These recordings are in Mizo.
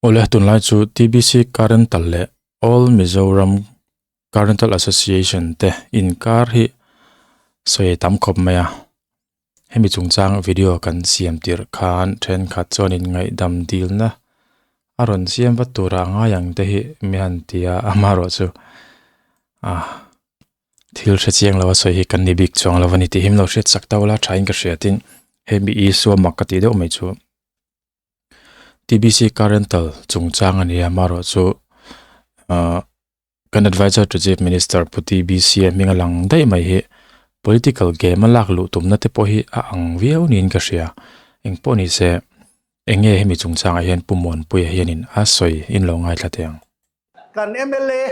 Awle, tunlai chu TBC Car Rental leh All Mizoram Car Rental Association te inkar hi sawi tam khawp mai a. Hemi chungchang video kan siam tirh khan thenkhat chuan inngaihdam dilna a rawn siam vat turah a ngai ang te hi mi han ti a, amaherawhchu ah thil hre chiang lo a sawi hi kan ni bik chuang lo a ni tih hi min lo hriat sak ta ula thain ka hria tin hemi Isua mak ka tih deuh mai chu. TBC car rental chungchang a ni a amaherawh chu ahh kan advisor to chief minister pu TBC a hming a lang daih mai hi political game a lak luh tumna te pawh hi a ang viau niin ka hria engpawh ni se eng nge hemi chungchangah hian pu Muanpuia hianin a sawi in lo ngaithla teh ang. Kan mla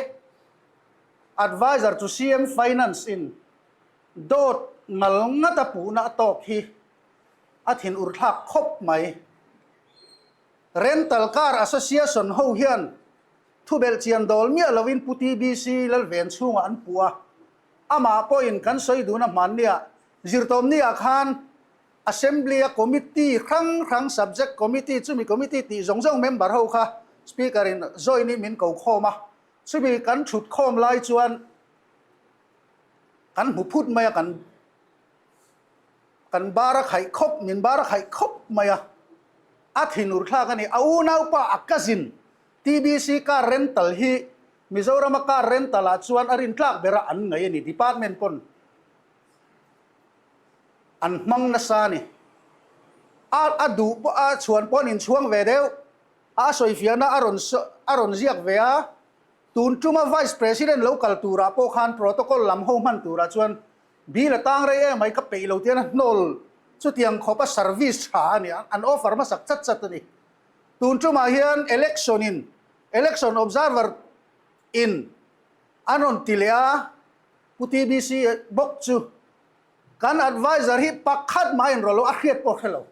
advisor to CM finance in dawt ngal ngat a puhna a tawk hi a thin ur thlak khawp mai. Rental Car Association ho hian thubelh chian dawl miah loin Pu TBC Lalven chhungah an puh a, amah pawhin kan sawi dun a hmanniah zirtawmniah khan Assembly-a committee hrang hrang subject committee chumi committee tih zawng zawng member ho kha Speaker-in join-in min ko khawm a, chumi kan thut khawm lai chuan kan hmu phut mai a kan Kan bar a khaih khawp, min bar a khaih khawp mai a, a thinur thlak a ni. A unaupa a cousin TBC car rental hi Mizorama car rental ah chuan a rintlak bera an ngaih a ni, department pawn an hmang nasa a ni. A a duh pawh a chhuan pawh an inchhuang ve deuh, a sawifiahna a rawn a rawn ziak ve a, tun tuma Vice President lo kal turah pawh khan protocol lam ho hman turah chuan Bill a tang rei em mai ka peih lo tian a hnawl chutiang khawp a service tha a ni a, an offer hmasak chat chat a ni. Tun tumah hian election in election observer in an rawn ti leh a, Pu TBC bawk chu kan adviser hi pakhat mah a inrawlh lo, a hriat pawh a hre lo.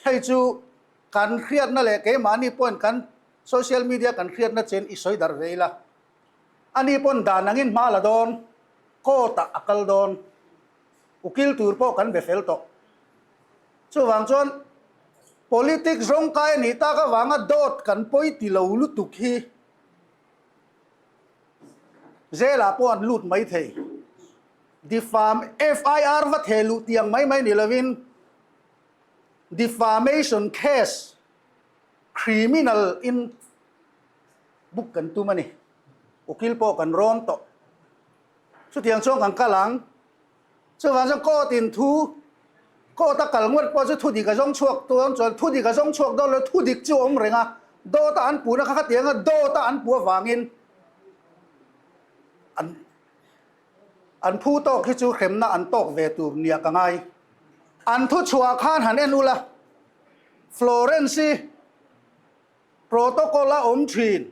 Hei chu kan hriatna leh keimahni pawhin kan social media kan hriatna chen i sawi darh ve ila. Ani pawn dan angin hma la dawn, court ah a kal dawn. Ukil tur pawh kan be fel tawh. Chuvang chuan politics rawngkai a nih tak avanga dawt kan pawi ti lo lutuk hi zelah pawh an lut mai thei. Defam FIR va theh luh tiang mai mai ni lovin defamation case criminal in Book kan tum a ni. Ukil pawh kan rawn tawh. Chutiang chuan kan kal ang. Chuvang chuan court in thu, court a kal ngawt pawh chu thu dik a zawng chhuak dawn chuan thu dik a zawng chhuak dawn lo, thu dik chu a awm reng a. Dawt a an puhna kha khatiang a dawt a an puh avangin an an phu tawk hi chu hremna an tawk ve tur nia ka ngai. An thu chhuah khan han en ula Florence-i Protocol a awm thin.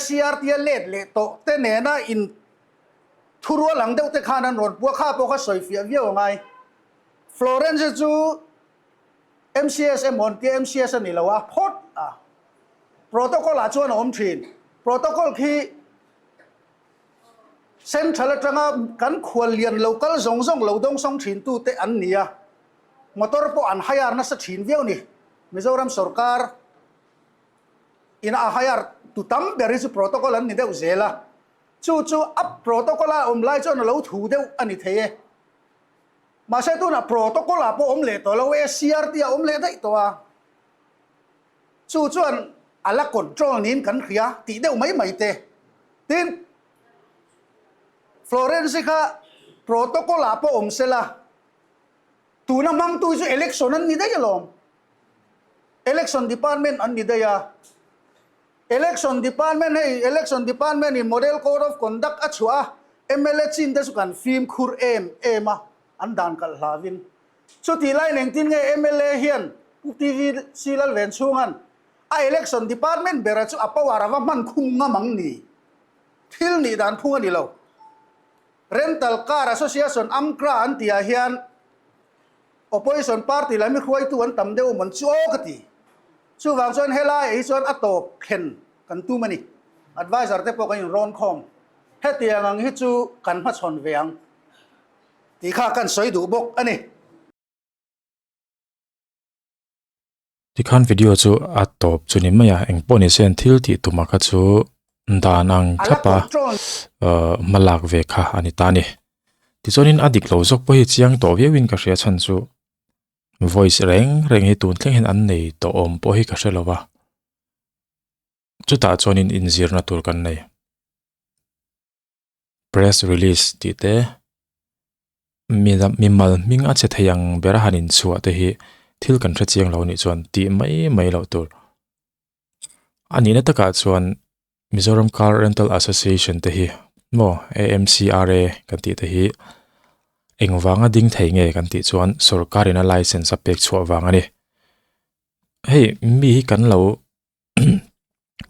SCRT a let leh tawh te nena in thurual ang deuh te khan an rawn pua kha pawh kha sawi fiah viau a ngai. Florence chu MCS emaw an tia MCS a ni lo a, phawt a. Protocol ah chuan a awm thin. Protocol khi Central atanga kan khuallian lo kal zawng zawng lo dawngsawng thin tu te an ni a. Motor pawh an hire nasa thin viau ni. Mizoram sorkar in a hire tu tam ber hi chu protocol an ni deuh zel a, chu chu a protocol a awm lai chuan a lo thu deuh a ni thei e. Mahse tunah protocol ah pawh awm leh tawh lo e, CRT a awm leh daih tawh a, chu chuan a la control niin kan hria tih deuh mai mai te. Tin, Florence-i kha protocol ah pawh awm sela, Tuna hmangtu hi chu election an ni daih alawm. Election department an ni daih a. Election department hei election department in model code of conduct a chhuah a, mla chin te chu kan fimkhur em em a, an dan kalh hlavin. Chutih laiin engtin nge mla hian Pu TV C Lalvenchhunga'n a election department bera chu a power a va hman khum ngam ang ni? Thil nih dan phung a ni lo. Rental Car Association, AMCRA, an tihah hian Opposition party lam hi hruaitu an tam deuh mawn chu aw ka ti. Chuvang chuan helaiah hi chuan a tawp thlen kan tum a ni. Advisor te pawh kan inrawn khawm. Hetiang ang hi chu kan hmachhawn ve ang tih kha kan sawi duh bawk a ni. Tikhan video chu a tawp chu ni mai a, engpawh ni se an thil tih tumah kha chu dan ang thlap a hma lak ve kha a ni ta a ni. Tichuanin a dik lo zawk pawh hi chiang tawh viauin ka hria chhan chu voice reng reng hi tun thleng hian an nei tawh awm pawh hi ka hre lo va. Chutah chuanin inzirna tur kan nei. Press release tih te mimal hming a che thei ang ber a han inchhuah te hi thil kan hre chiang lo anih chuan tih mai mai loh tur. A nihna takah chuan Mizoram Car Rental Association te hi maw AMCRA kan tih te hi engvanga ding thei nge kan tih chuan sorkarin a license a pek chhuah vang a ni. Hei mi hi kan lo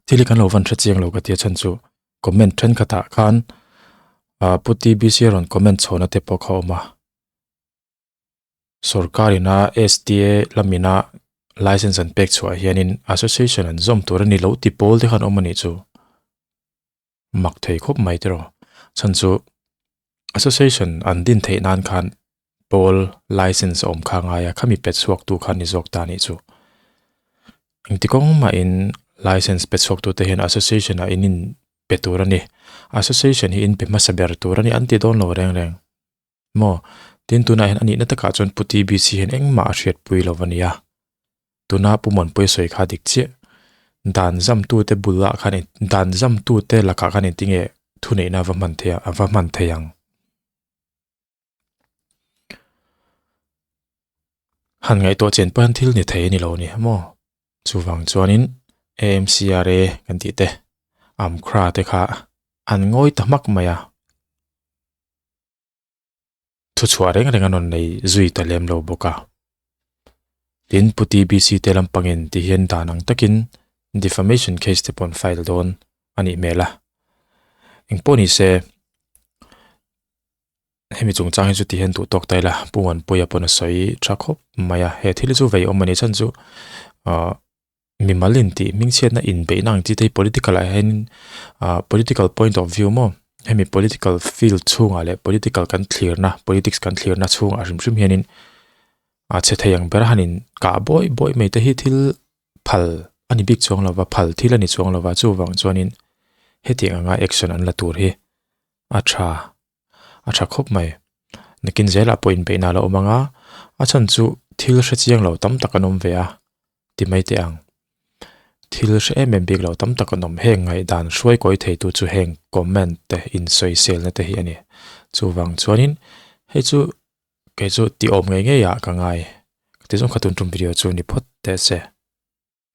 thil hi kan lo van hre chiang lo ka tia chhan chu comment thenkhatah khan ah pu TBC a rawn comment chhuahna te pawh kha a awm a sorkar ina STA lamina license an pek chhuah hianin association an zawm tur a ni lo ti pawl te khan awm a nih chu mak thei khawp mai tiraw chhan chu association an din theih nan khan pawl license a awm kha ngai a khami pe chhuak tu kha ni zawk ta anih chu engti kawng mahin license pe chhuak tu te hian association ah in in pe tur a ni association hi in pe hmasa ber tur a ni an ti dawn lo reng reng maw tin tunah hian a nihna takah chuan pu T_B_C hian engmah a hriatpui lo a nia tuna pu Muanpuia sawi kha dik chiah dan zam tute bulah khan dan zam tute lakah khan engtinge thuneihna a va hman thei a va hman thei ang. Han ngaihtuah chen pawh hian thil ni thei a ni lo a ni maw? Chuvang chuanin AMCRA kan tih te, AMCRA te kha an ngawi ta hmak mai a. Thuchhuah reng reng an rawn nei zui ta lem lo bawk a. Tin, Pu TBC te lampangin ti hian dan ang takin defamation case te pawh an file dawn a nih hmel a. Engpawh ni se. Hemi chungchang hi chu ti hian duh tawk ta ila Pu Muanpuia pawn a sawi tha khawp mai a, he thil hi chu vei awm a ni chhan chu ahh mimal in tih hmingchhiatna inbeihna ang chi te hi political ah hian ahh political point of view maw hemi political field chhungah leh political kan thlirna politics kan thlirna chhungah hrim hrim hianin a che thei ang ber a han in kah bawi bawi mai te hi thil phal a ni bik chuang lova phal thil a ni chuang lova chuvang chuanin hetiang anga action an la tur hi a tha. A tha khawp mai. Nakin zelah pawh inbeihna a la awm ang a, a chhan chu thil hre chiang lo tam tak an awm ve a ti mai teh ang. Thil hre em em bik lo tam tak an awm. Heng ngaihdan hruai kawi theitu chu heng comment te insawiselna te hi a ni. Chuvang chuanin hei chu kei chu tih awm ngei ngei ah ka ngai. Ka ti zawng kha tun tum video chu ni phawt teh se.